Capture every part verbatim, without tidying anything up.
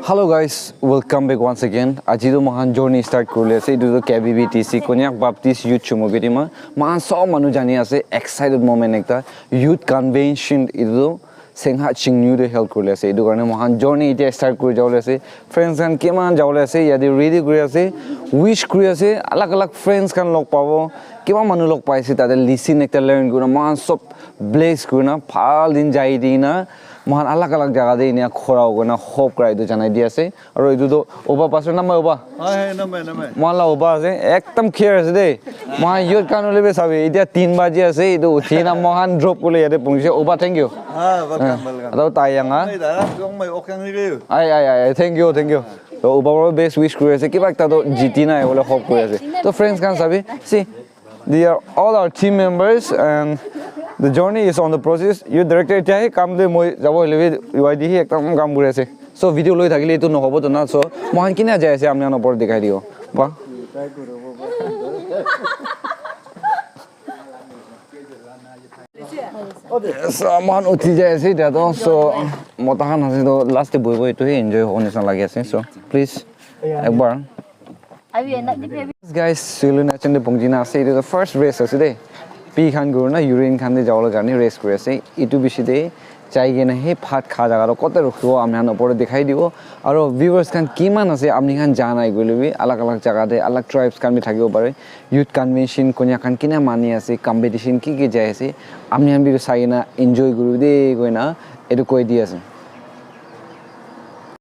Hello guys, welcome back once again. Aji tu mohan journey start kurle ase. Etu tu K B B T C, Konyak Baptist Youth Chumoukedima. Mohan sob manu jani ase, excited moment ekta. Youth convention etu tu Sengha Chingnu te held kurle ase. Etu karne mohan journey etia start kuri jabole ase. Friends khan kiman jabole ase, yate ready kuri ase, wish kuri ase, alag alag friends khan log pabo, kiman manu log paise, tate lesson ekta learn kurina mohan sob bless kurina bhal din jai dina mohan alag alag jaga te enia khora hoi kena hope kura etu janai di ase. Aru etu tu oba pastor namai oba. Hai, hai, namai, namai. Mohan la oba ase, ekdam clear ase de. Mohan youth khan hoile bi sabi, etia tin baji ase, etu uthi na mohan drop kurle yate pungse. Oba, thank you. Ah, welcome, welcome. Aru tai yang ah. Hai, dada, kong mai ok yang ni. Ai, ai, ai, ai, thank you, thank you. To oba para best wish kuri ase, kiba ekta to jiti na hoile hope kuri ase. To friends khan sabi, see, they are all our team members and the journey is on the process. Youth director etia he kam de moi jabo hoile bi Y D he ekdam kam kuri ase. So video loi thakile etu nohobo to na. So mohan kina jai ase apni khan opor dikhai dibo. Ba. So mohan uthi jai ase etia to. So mota khan ase to last te bohi bohi etu he enjoy hobo nisina lagi ase. So please ekbar. Guys, Sulu National te pungji na ase. Etu tu first rest ase de. Pi khan kuri na urine khan te jabole karne rest kuri ase. Etu bishi te jai kena he bhat kha jaga to kote rukhibo ami khan opor te dikhai dibo. Aru viewers khan kiman ase apni khan jana nai koile bi alag alag jaga te alag tribes khan bi thakibo pare. Youth convention Konyak khan kina mani ase, competition ki ki jai ase, apni khan bi sai kena enjoy kuribo de koina etu koi di ase.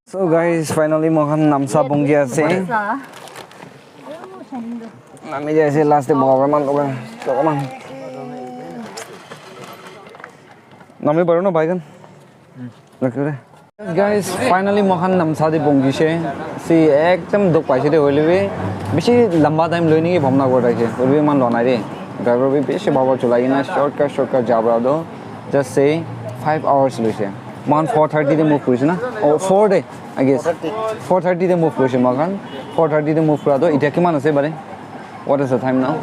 So guys, finally mohan Namsa pungji ase. Nami jai ase last te boha man loga. Nami paro na bhai khan. Guys, finally mohan Namsa te pungji se. Si ekdam dukh paise de hoile bi bishi lamba time loi niki bhamna kori thakise. Hoile bi iman lua nai de. Driver bi bishi bhal para cholai kena shortcut shortcut jabra do. Just say five hours loise. Mohan four thirty te move kurise na? Oh, four te, I guess. Four thirty te move kurise mohan. Four thirty te move kura to etia kiman ase bare? What is the time now?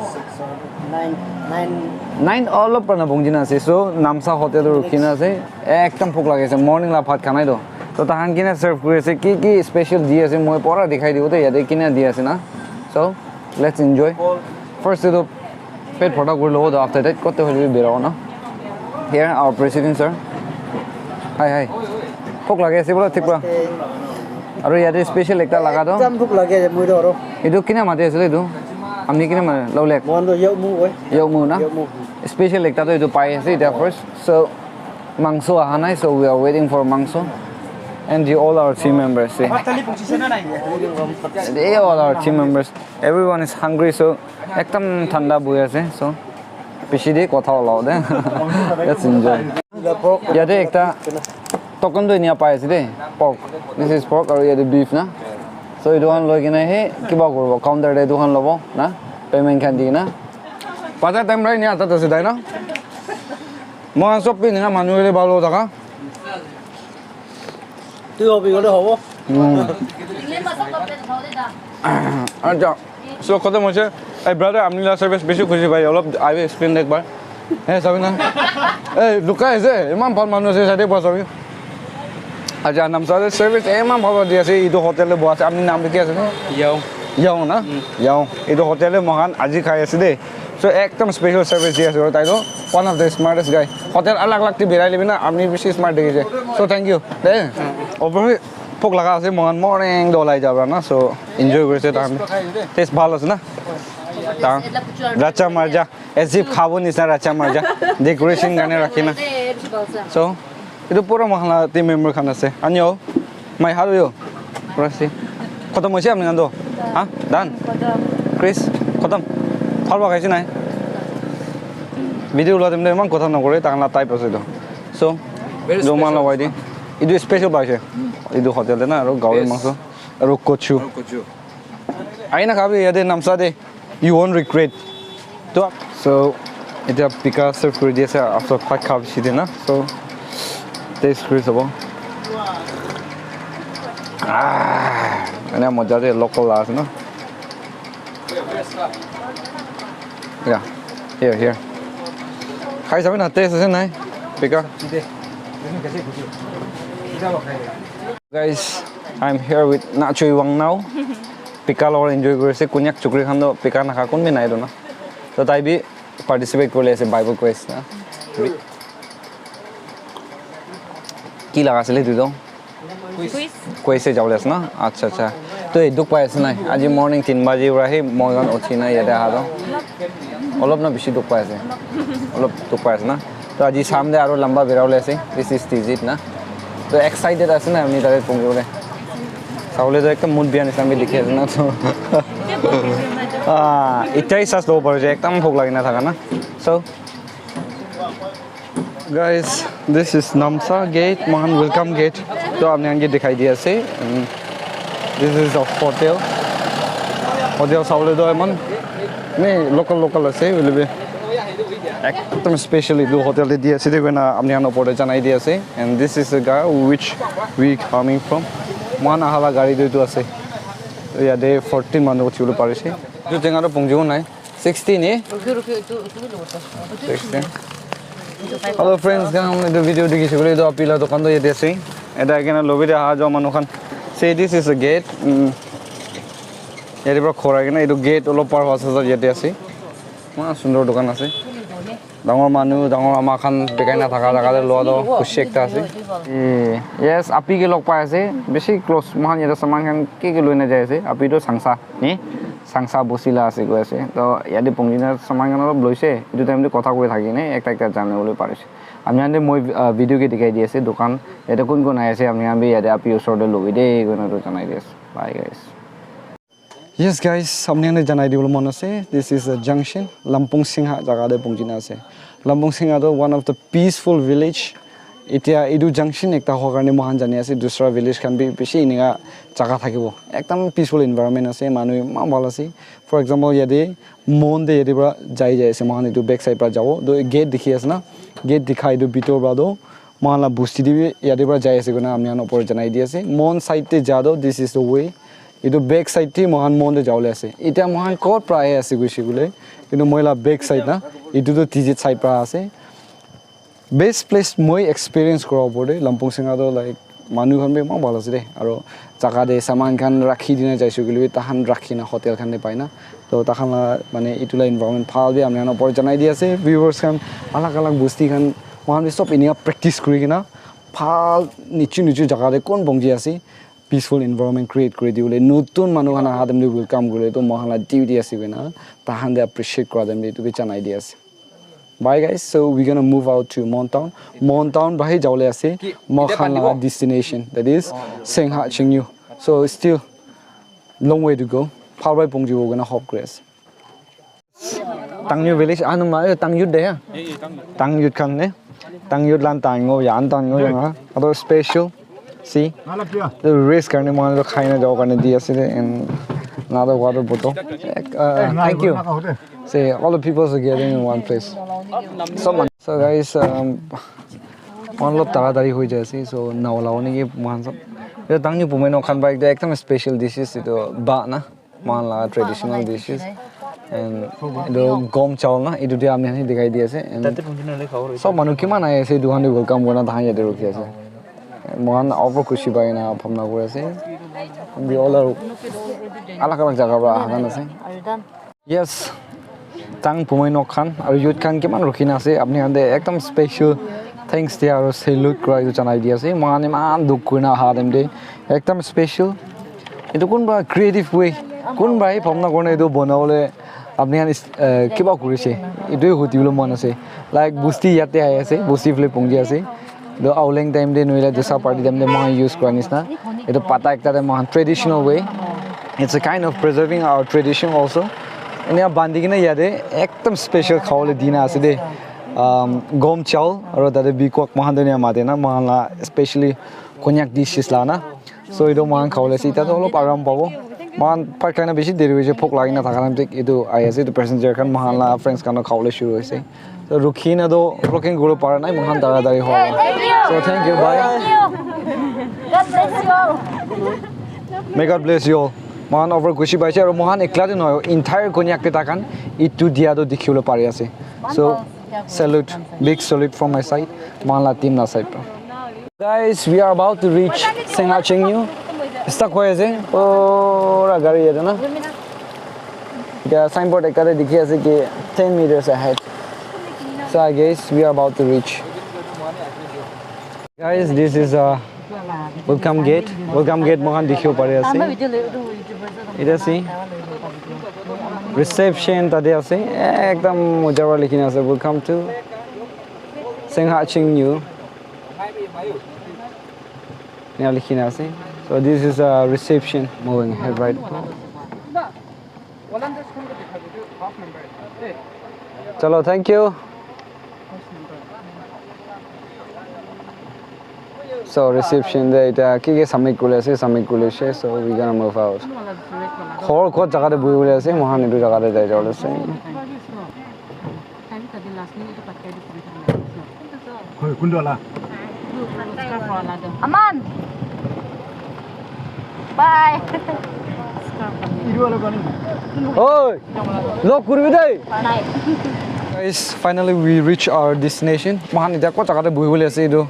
Nine, nine. Nine olop para na bungji na ase. So Namsa Hotel te rukhi na ase. Ekdam bhuk lagi ase. Morning la bhat kha nai to. To tahan kina serve kuri ase. Ki ki special di ase moi pura dikhai dibo de yate kina di ase na. So let's enjoy. First to pet photo kuri lobo to after that kote hoile bi bera na. Here our president sir. Hi hi. Bhuk lagi ase pura thik pura. Aru yate special ekta laga to. Ekdam bhuk lagi ase moi to aru. Etu kina mati ase etu? Amni kina mati? Lolek. Mohan to yau mu oi. Yau mu na? Yau mu. Special ekta to etu pai ase etia first. So mangso aha nai, so we are waiting for mangso. And the all our team members. See. They all our team members. Everyone is hungry, so ekdam thanda boi ase. So bishi de kotha olao de. Let's enjoy. Yate ekta token tu enia pai ase de. Pork. This is pork aru yate beef na. So etu khan loi kena he kiba kuribo, counter te etu khan lobo na, payment khan di kena. Bazaar time right enia ata ase dai na. Mohan sob pi enia manu hoile bhal hobo thaka. Tu hobi gole hobo. Acha. So khatam hoise. Hey brother, apni la service bishi khushi bhai. Olop I will explain ekbar. Hey Sabina. Hey, lukai ase. Iman bhal manu ase side pa sabi. Acha, Namsa te service iman bhal di ase. Etu hotel te boha ase. Apni naam ki ase? Yao. Yao na? Yao. Etu hotel te mohan aji khai ase de. So ekdam special service di ase. Tai to one of the smartest guy. Hotel alag alag te birai lebi na apni bishi smart dikhi ase. So thank you. De. Over bhuk laga ase, mohan morning te olai jabo na, so enjoy kurise tahan. Taste bhal ase na? Tahan racha marja, as if khabo nisna racha marja. Decoration karne rakhi na. So, etu pura mohan la team member khan ase. Anyo, mai hal yo. Pura ase. Khatam hoise apni khan to? Ha? Done? Chris, khatam? Bhal pa khaise nai? Video ulate mane iman kotha nokore, tahan la type ase to. So, etu mohan la wai di. Etu special paise. Etu hotel te na aru gawir mangso. Aru kochu. Aru kochu. Aina khabi yate Namsa te. You won't regret. To, so, etia pika serve kuri di ase after bhat kha bishi de na. So, taste kuri sabo. Ah, ene moja de local la ase na. Yeah, here, here. Khai sabi na, taste ase nai? Pika. Guys, I'm here with Nachoi Wang now. Pika lor enjoy kuri ase. Konyak chukri khan toh pika nakha kun bi nai do na. So tai bi participate kuri ase Bible quiz na. Ki laga ase le tu toh? Quiz. Quiz se jabole ase na? Acha acha. To dukh pai ase nai. Aji morning tin baji pora he moi khan uthi na yate aha toh. Olop na bishi dukh pai ase. Olop dukh pai ase na. To aji sam te aro lamba bera bole ase. This is Tizit na. To excited ase na ami tare pongji bole. Sabole to ekta mood bia nisina bi dikhi ase na to. Ah, itai sas lobo pare je ekdam bhok lagi na thaka na. So guys, this is Namsa gate, mohan welcome gate. To apni khan ke dikhai di ase. And this is a hotel. Hotel sabole to eman me local local ase hoile bi ekdam special etu hotel te di ase de koina apni khan opor te janai di ase. And this is the guy which we coming from. Mohan aha la gari tu etu ase. Yate fourteen manu uthi bole pari ase. Etu jaka to pongji bo nai. Sixteen eh? Rukhi, rukhi, itu, itu dulu, itu. Sixteen. Hello friends, khan etu video dikhi se koile etu api la dukan toh yate ase. Eta ahi kena lobby te aha jawa manu khan. Say this is a gate. Mm. Yate para khora kena etu gate olop par hoa sasa yate ase. Eman sundor dukan ase. Dangor manu, dangor ama khan bikai na thaka jaga te loa toh khushi ekta ase. Eh, yes, api ke log pai ase. Bishi close. Mohan yate saman khan ki ki loi na jai ase. Api toh sangsa, ni? Sangsa bosti la ase koi ase. To yate pongji na saman khan olop loise. Etu time te kotha koi thaki ne ekta ekta jane bole parise. Ami khan te moi, ah, video ke dikhai di ase dukan. Yate kun kun ahi ase, ami khan bi yate api usor te lobi de koi na toh janai di ase. Bye guys. Yes guys, apni khan ke janai dibole mon ase. This is a junction, Lampung Singha jaga te pongji na ase. Lampung Singha toh one of the peaceful village. Etia etu junction ekta hoa karne moikhan jani ase, dusra village khan bi bishi enika jaga thakibo. Ekdam peaceful environment ase, manu eman bhal ase. For example, yate Mon te yate para jai jai ase, moikhan etu back side para jabo. Toh gate dikhi ase na, gate dikhai etu bitor para toh moikhan la bosti te bi yate para jai ase koina ami khan opor te janai di ase. Mon side te ja toh, this is the way. Etu back side te moikhan Mon te jabole ase. Etia moikhan kot para ahi ase koise koile, etu moi la back side na, etu toh Tizit side para ase. Best place moi experience kura opor te Lampung Singha toh like manu khan bi eman bhal ase de, aro jaga te saman khan rakhi dina jaise koile bi tahan rakhi na hotel khan te pai na, toh tahan la mane etu la environment bhal bi ami khan opor te janai di ase. Viewers khan, alak alak bosti khan, moikhan bi sob enika practice kuri kena bhal niche niche jaga te kon pongji ase, peaceful environment create kuri dibole, notun manu khan aha time te welcome kuribole toh moikhan la duty ase koina tahan te appreciate kura time te etu bi janai di ase. Bye guys, so we're gonna move out to Mon Town. Mon Town para hi jabole ase, moikhan laga destination, that is Sengha Chingyu. So still long way to go. Bhal para pongjibo koina hope kuri ase. Tangyu village, anu ma, eh, Tangyu de ya? Tangyu khan ne? Tangyu lan Tangyu ya, an Tangyu ya nga. Ado special. See? The race karne moikhan toh khai na jabo karne di ase de, and another water bottle. Eh, uh, thank you. Say, all the people are gathering in one place. So, man, so guys, um, moikhan olop taratari hoi jai ase, so, nao lao niki moikhan sob. Etu Tangyu Pumei nok khan para ekta ekdam special dishes, etu ba na, moikhan la traditional dishes. And etu gom chawal na, etu dia ami khan dikhai di ase. And sob manu kiman ahi ase, etu khan toh welcome kurina tahan yate rukhi ase. Moikhan opor khushi pai na bhabna kuri ase. We all are alag alag jaga para aha khan ase. Yes, Tang Pumei nok khan aru youth khan kiman rukhi na ase, apni khan te ekdam special thanks dia aru salute kura etu janai di ase. Moikhan eman dukh kurina aha time te ekdam special. Etu kunba creative way, kunba hi bhabna kurina etu banabole apni khan is, eh, kiba kurise, etu hi hudibole mon ase. Like bosti yate ahi ase, bosti phale pongji ase. Etu Aoleng time te nohoile Disa party time te moikhan use kura nisna. Etu pata ekta te moikhan traditional way. It's a kind of preserving our tradition also. Enia bandi kena yate ekdam special khabole dina ase de. Um, gom chawal, aru tate bikwak moikhan tu enia mate na, moikhan la specially Konyak dishes la na. So etu moikhan khabole ase, etia tu olop aram pabo. Moikhan bhat khai na bishi deri hoise, bhok lagi na thaka time te etu ahi ase, etu passenger khan moikhan la friends khan toh khabole shuru hoise. So rukhi na toh vlogging kuribo para nai, moikhan taratari hobo. So thank you, bye. Thank you. God bless you all. May God bless you all. Moikhan over khushi paise, aru moikhan ekla te nohoi, entire Konyak te taikhan etu dia toh dikhibole pari ase. So salute, big salute from my side, moikhan la team la side para. Guys, we are about to reach Sengha Chengyu. Stuck hoi ase pura gari yate na. Etia signboard ekta te dikhi ase ki ten meters ahead. So I guess we are about to reach. Guys, this is a welcome gate. Welcome gate moikhan dikhibo pari ase. Etia ase reception tate ase. Ekdam moja para likhina ase, "Welcome to Sengha Chingyu." Ena likhina ase. So this is a reception moving ahead right now. Chalo, thank you. So reception te etia ki ki submit kuri ase, submit kuri ase. So we gonna move out. Hor kot jaga te buhi bole ase, moikhan etu jaga te jai jai bole ase. Hoi, kuntu wala? Aman. Bye. Idu wala kani? Oi, log kuribi dai. Guys, finally we reach our destination. Moikhan etia kot jaga te buhi bole ase etu.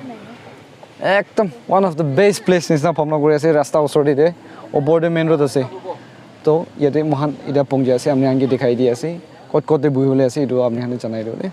Ekdam one of the best place nisna bhabna kuri ase, rasta osor te te. Opor te main road ase. To yate moikhan etia pong jai ase, apni khan ke dikhai di ase. Kot kot te buhi bole ase etu apni khan ke janai dibo de.